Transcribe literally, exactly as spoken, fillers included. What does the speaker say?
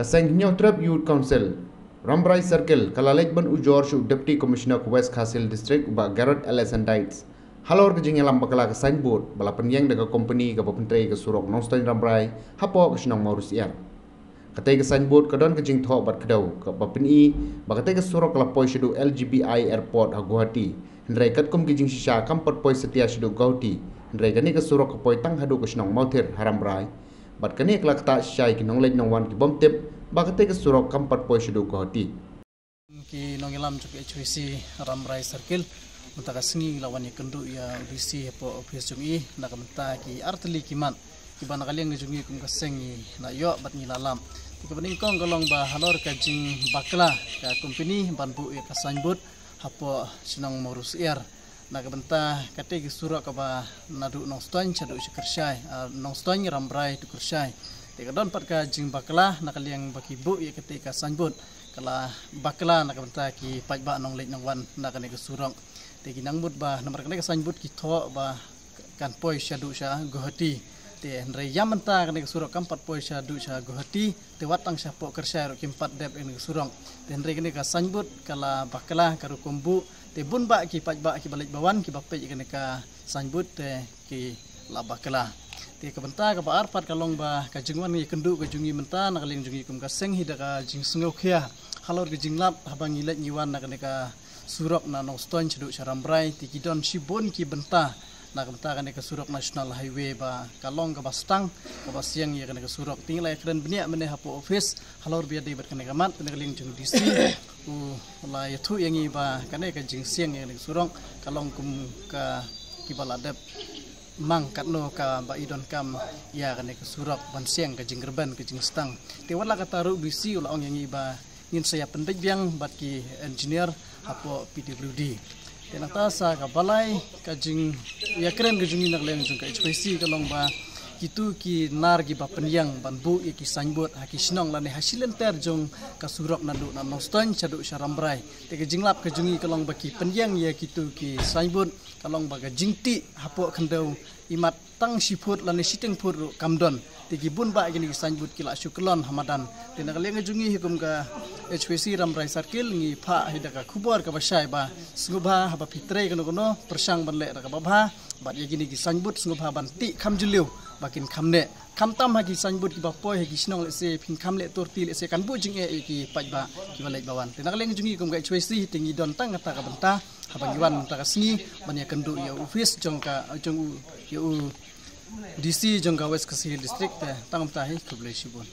Ka seng Hynñiewtrep Youth Council, Rambrai Circle, ka la leit ban ujor sha u Deputy Commissioner ka West Khasi Hills District, u Bah Garrod L S Andites, halor ka jingïalam bakla ka signboard ba la pynïeng da ka kompani kaba pyntrei ka surok Nongstoiñ Rambrai hapoh ka shnong Mawrysiar. Katei ka signboard ka don ka jingthoh bad kdew kaba pyni ba katei ka surok ka la poi shaduh L G B I Airport ha Guwahati. Hynrei katkum ki jingshisha kam pat poi satia shaduh Guwahati, hynrei kane ka surok ka poi tang haduh ka shnong Mawthir ha Rambrai. Bad kane ka la ktah shisha ïa ki nongleit nongwan ki bym tip ba katei ka surok kam pat poi shaduh Guwahati. Ki nongïalam jong ka H Y C Rambrai Circle, mynta ka sngi la wan ïakynduh ïa u D C hapoh office jong i na ka bynta ki artylli ki mat kiba na ka liang jong i kum ka seng i la ïoh bad ngi la lap. Te kaba nyngkong ka long ba halor ka jingbakla ka kompani ban buh ïa ka signboard hapoh shnong Mawrysiar. Na ka bynta katei ka surok kaba naduh Nongstoiñ shaduh sha Kyrshai, ah, Nongstoiñ Rambrai to Kyrshai. Te ka don pat ka jingbakla na ka liang ba ki buh ïa katei ka signboard. Ka la bakla na ka bynta ki paidbah nongleit nongwan na kane ka surok. Te ki nang mut ba namar kane ka signboard ki thoh ba kan poi shaduh sha Guwahati. Te hynrei ïa mynta kane ka surok kam pat poi shaduh sha Guwahati. Te wat tang shapoh Kyrshai ruh kim pat dep ïa kane ka surok. Te hynrei kane ka signboard ka la bakla ka rukom buh. Te bun bah ki paidbah kiba leit ba wan kiba peit ïa kane ka signboard te ki la bakla. Te ka bynta kaba ar pat ka long ba ka jingwan ïakynduh ka jong i mynta na ka liang jong i kum ka seng hi da ka jingsngewkhia halor ka jinglap haba ngi leit ngi wan na kane ka surok na Nongstoiñ shaduh sha Rambrai, te ki don shibun ki bynta na ka bynta kane ka surok National Highway ba ka long kaba stang kaba siang ïa kane ka surok. Te ngi la ïakren bniah mynne hapoh office halor ba ïadei bad kane ka mat, te na ka liang jong u D C u la ïathuh ïa ngi ba kane ka jingsiang ïa kane ka surok ka long kum ka kiba la dep mang katno kaba i donkam ïa kane ka surok ban siang ka jingrben ka jingstang. Te wat la katta ruh u D C u la ong ïa ngi ba ngin sa ïa pynbeit biang bad ki engineer hapoh P W D. Te nangta sa kaba lai ka jingïakren ka jong i na ka liang jong ka H Y C ka long ba kitu ki nar kiba pynïeng ban buh ïa ki signboard ha ki shnong lane ha shi lynter jong ka surok naduh na Nongstoiñ shaduh sha Rambrai. Te ka jinglap ka jong i ka long ba ki pynïeng ïa kitu ki signboard ka long ba ka jingtih hapoh khyndew imat tang shi phut lane shiteng phut ruh kam don. Te ki bun bah kine ki signboard ki la shu kyllon ha madan. Te na ka liang ka jong i hi kum ka H Y C Rambrai Circle ngi phah hi da ka khubor kaba shai ba sngewbha haba phi trei kano kano pyrshang ban leh da kaba bha. Bad ïa kine ki signboard sngewbha ban tih kham jylliew ba kin kham neh. Khamtam ha ki signboard kiba poi ha ki shnong lehse phin kham leh tur ti lehse kan buh jingeh ïa ki paidbah kiba leit ba wan. Te na ka liang ka jong i kum ka H Y C te ngi don tang kata ka bynta haba ngi wan mynta ka sngi ban ïakynduh ïa u office jong ka jong u ïa u D C jong ka West Khasi Hills District. Te tang mynta hi khublei shibun.